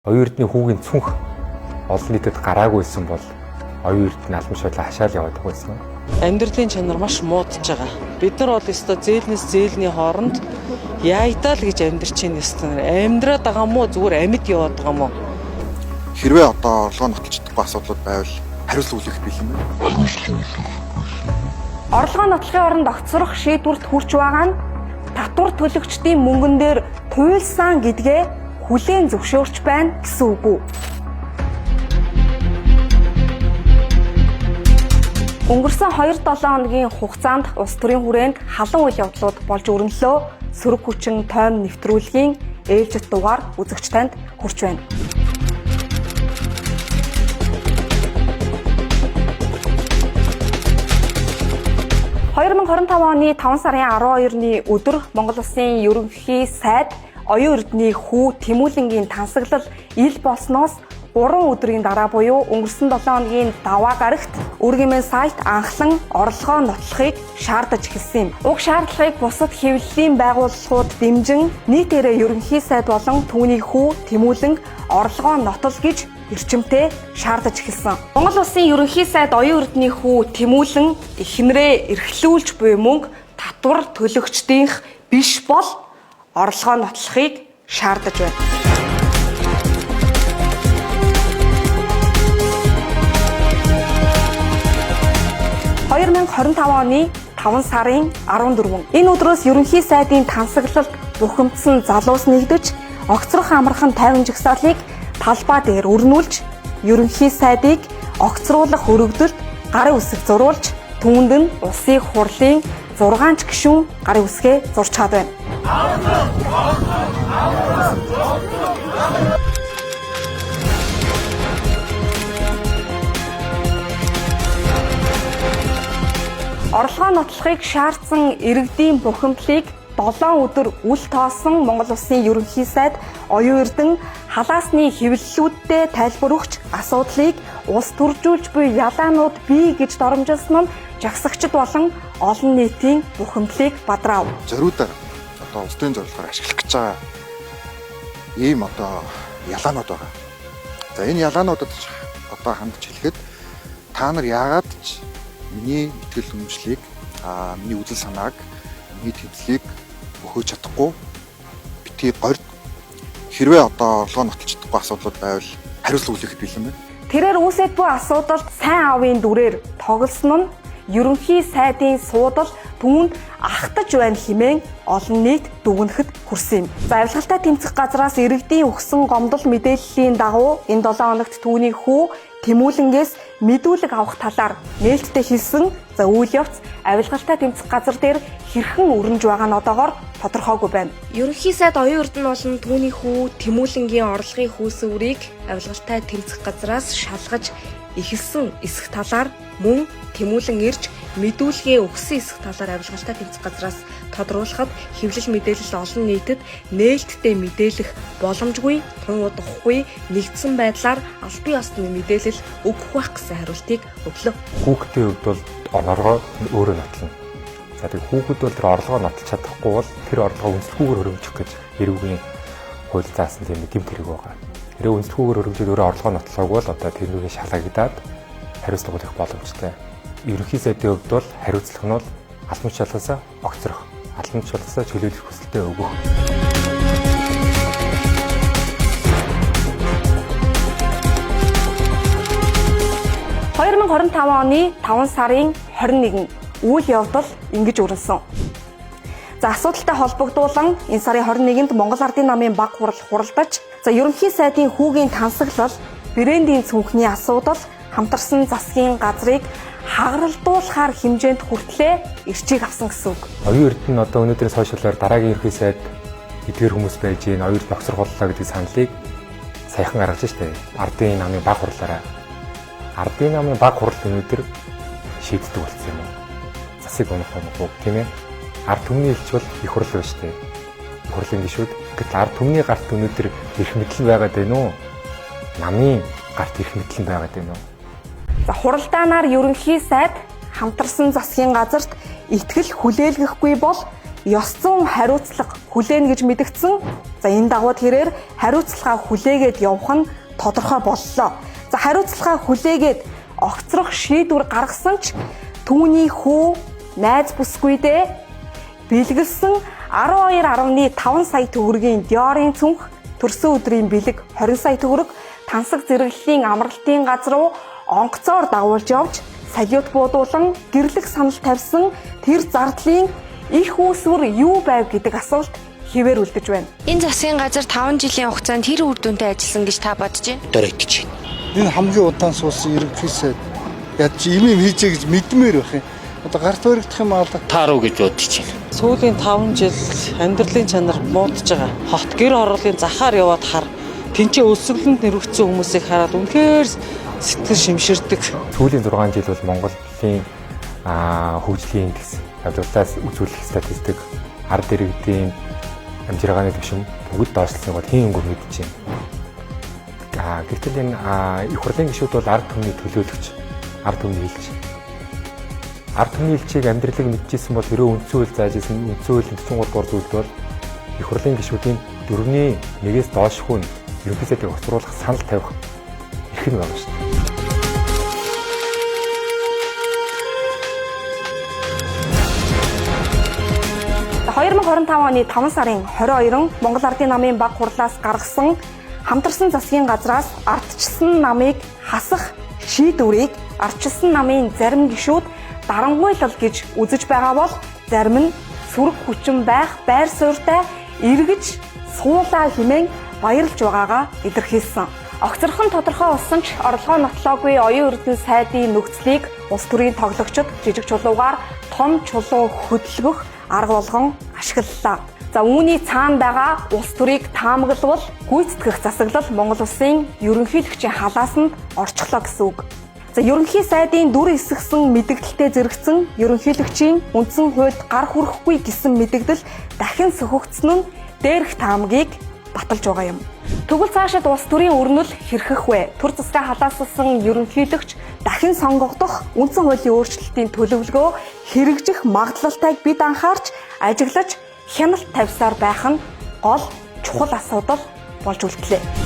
Оюун Эрдэнийн хүүгийн цүнх олон нийтэд гараагүйсэн бол Оюун Эрдэнэ албан шуудлаа хашаал яваад байсан. Амьдралын чанар маш муудаж байгаа. Бид нар бол ёстой зээлнээс зээлний хооронд яйдаа л гэж амьдрч чинь ёстой. Амьдраад байгаа мó зүгээр амьд яваад байгаа мó. Хэрвээ одоо орлогоо нотолж чадахгүй асуудлууд байвал хариуцлага хүлээх бэлэн байна. Орлогоо нотлохын оронд огцрох шийдвэрт хүрч байгаа нь татвар төлөгчдийн мөнгөн дээр туйлсан гэдгээ хүлээн зөвшөөрч байна гэсэн үг үү? Өнгөрсөн 2-7 хоногийн хугацаанд улс төрийн хүрээнд халуун үйл явдлууд болж өрнөлөө. Сөрөг хүчин тойм нэвтрүүлгийн ээлжит дугаар үзэгч танд хүрч байна. 2025 оны 5 сарын 12-ны өдөр Монгол Улсын ерөнхий сайд Оюун Эрдэнийн хүү Тэмүүлэнгийн тансаглал ил болсноос 3 өдрийн дараа буюу өнгөрсөн 7 хоногийн даваа гарагт Өргөмийн сайт анхлан орлогоо нотлохыг шаардаж эхэлсэн юм. Уг шаардлагыг бусад хэвлэлийн байгууллагууд дэмжин нийтээрээ ерөнхий сайд болон түүний хүү Тэмүүлэн орлогоо нотол гэж эрчимтэй шаардаж эхэлсэн. Монгол Улсын ерөнхий сайд Оюун Эрдэнийн хүү Тэмүүлэн эхнэрээ эрхлүүлж буй мөнгө татвар төлөгчдийнх биш бол орлогоо нотлохыг шаардаж байна. 2025 оны 5 сарын 14. Энэ өдрөөс ерөнхий сайдын тансаглалд бухимдсан залуус нэгдэж огцрох амархан 50 жагсаалыг талбай дээр өрнүүлж ерөнхий сайдыг огцруулах өргөдөлд гарын үсэг зурулж түүнд нь улсын хурлын 6 ч гишүүн гарын үсгээ зурж чад байна. Орлогоо нотлохыг шаардсан иргэдийн бухимдлыг 7 өдөр үл тоосон Монгол Улсын ерөнхий сайд Оюун Эрдэнэ халаасны хэвлэлүүддээ тайлбар өгч асуудлыг улс төржүүлж буй ялаанууд бий гэж доромжилсан нь жагсагчид болон олон нийтийн бухимдлыг бадраав. Зориудаар одоо улс төрийн зорилгоор ашиглах гэж байгаа ийм одоо ялаанууд байгаа. За энэ ялаануудад одоо хандж хэлэхэд та нар яагаад ч миний итгэл үнэмшлийг, миний үзэл санааг, миний тэмцлийг бөхөөж чадахгүй битгий горд. Хэрвээ одоо орлогоо нотолж чадахгүй асуудлууд байвал хариуцлага хүлээхэд бэлэн байна. Тэрээр үүсэт буй асуудалд сайн аавын дүрээр тоглосон нь ерөнхий сайдын суудал түүнд ахтаж байна хэмээн олон нийт дүгнэхэд хүрсэн юм. За авилгалтай тэмцэх газраас иргэдийн өгсөн гомдол мэдээллийн дагуу энэ 7 хоногт түүний хүү Тэмүүлэнгээс мэдүүлэг авах талаар нээлттэй хэлсэн. За үйл явц авилгалтай тэмцэх газар дээр хэрхэн өрнөж байгаа нь одоогоор тодорхойгүй байна. Ерөнхий сайд Оюун Эрдэнэ болон түүний хүү Тэмүүлэнгийн орлогын хүйсвэрийг авилгалтай тэмцэх газраас шалгаж эхэлсэн эсэх талаар мөн Тэмүүлэн ирж мэдүүлгээ өгсөн эсэх талаар авилгалтай тэмцэх газраас тодруулахад хэвлэл мэдээлэл олон нийтэд нээлттэй мэдээлэх боломжгүй, тун удахгүй нэгдсэн байдлаар албан ёсны мэдээлэл өгөх байх гэсэн хариултыг өглөө. Хүүхдийн хувьд бол орлогоо өөрөө нотлоно. За тэг хүүхэд бол тэр орлогоо нотолж чадахгүй бол тэр орлогоо үнэлэхүүгээр хөрөмжих гэж эрүүгийн хууль заасан тийм нэг гэмт хэрэг байгаа. Хэрэг үнэлэхүүгээр хөрөмжөд өөрөө орлогоо нотлоогүй бол одоо тэрнүүгийн шалгагдаад хариуцлага хүлээх боломжтой. Ерөнхий сайдын хувьд бол хариуцлага нь бол албан тушаалаас огцрох, албан тушаалаас чөлөөлөх хүсэлтээ өгөх. 2025 оны 5 сарын 21 үйл явдал ингэж өрнөсөн. За асуудалтай холбогдуулан энэ сарын 21-нд Монгол Ардын намын баг хурал хуралдаж, за ерөнхий сайдын хүүгийн тансаглал, брендийн цүнхний асуудал, хамтарсан засгийн газрыг хагаралдуулахар хэмжээнд хүртлээ эрчийг авсан гэсэн үг. Оюун Эрдэнэ одоо өнөөдрийн сошиалаар дараагийн ерөнхий сайд эдгээр хүмүүс байж гин Оюун Эрдэнэ огцрох боллоо гэдэг саналыг саяхан гаргаж штэ. Ардын намын баг хурлаараа. Ардын намын баг хурал өнөөдөр шийддэг болсон юм уу? Засыг унах уу тийм ээ? Ард түмний элч бол их хурл байна штэ. Их хурлын гишүүд. Гэтэл ард түмний гарт өнөөдөр эрх мэдэл байгаад байна уу? Намын гарт эрх мэдэл байгаад байна уу? За хуралдаанаар ерөнхий сайд хамтарсан засгийн газарт итгэл хүлээлгэхгүй бол ёс зүйн хариуцлага хүлээнэ гэж мэдгдсэн. За, энэ дагуу тэрээр хариуцлагаа хүлээгээд явах нь тодорхой боллоо. За, хариуцлагаа хүлээгээд огцрох шийдвэр гаргасан ч түүний хүү найз бүсгүйдээ бэлгэлсэн 12.5 сая төгрөгийн Dior-ын цүнх, төрсөн өдрийн бэлэг 20 сая төгрөг, тансаг зэрэглэлийн амралтын газар руу онгоцоор дагуулж явж салют буудуулан гэрлэх санал тавьсан тэр зардлын их үүсвэр юу байв гэдэг асуулт хэвээр үлдэж байна. Энэ засгийн газар 5 жилийн хугацаанд хэр үр дүнтэй ажилласан гэж та бодож байна? Дөрөйт гэж байна. Энэ хамгийн удаан суусан ерөнхий сайд ядч юм юм хийжээ гэж мэдмээр байх юм. Одоо гарт баригдах юм аалаа. Тааруу гэж бодож байна. Сүүлийн 5 жил амьдралын чанар муудаж байгаа. Хот гэр хорооллын захаар яваад хар. Тэнцээ өлсгөлөнд нэрвэгдсэн хүмүүсийг хараад үнэхээр сэтгэл шимширдэг. Сүүлийн 6 жил бол Монголын хөгжлийн индекс, авилгалаас үзүүлэх статистик, ард иргэдийн амжиргааны түвшин бүгд доошлсныг бол хэн юунгүй мэдэж байна. Гэвтэл энэ их хурлын гишүүд бол ард түмний төлөөлөгч, ард түмний элч. Ард түмний элчийг амьдралыг мэдчихсэн бол хэрвээ үндсэн хууль зааж исэн үндсэн хуулийн 43 дугаар зүйлд бол их хурлын гишүүдийн 4-ний 1-ээс доошгүй нь ерөнхий сайдыг хоцруулах санал тавих эрх нь байгаа шүү дээ. За, 2025 оны 5 сарын 22-нд Монгол Ардын намын баг хурлаас гаргасан хамтарсан засгийн газраас ардчилсан намыг хасах шийдвэрийг ардчилсан намын зарим гишүүд дарангуйлал гэж үзэж байгаа бол зарим нь сөрөг хүчин байх байр суурьтай эргэж суулаа хэмээн баярлж байгаагаа илэрхийлсэн. Огцорхон тодорхой болсон ч орлогоо нотлоогүй оюун эрдэнэ сайдын нөхцөлийг улс төрийн тоглогчид жижиг чулуугаар том чулуу хөдөлгөх арга болгон ашиглалаа. За, үүний цаана байгаа улс төрийг таамаглавал гүйцэтгэх засаглал Монгол улсын ерөнхийлөгчийн халаасанд орчихлоо гэсэн үг. За, ерөнхий сайдын дүр эсгсэн мэдэгдэлтэй зэрэгцэн ерөнхийлөгчийн үндсэн хуульд гар хүрэхгүй гэсэн мэдэгдэл дахин сөхөгдсөн нь дээрх таамагийг баталж байгаа юм. Тэгвэл цаашид улс төрийн өрнөл хэрхэх вэ? Төр засгаа халаасалсан ерөнхийлөгч дахин сонгогдох үндсэн хуулийн өөрчлөлтийн төлөвлөгөө хэрэгжих магадлалтайг бид анхаарч ажиглаж хяналт тавьсаар байх нь гол чухал асуудал болж үлдлээ.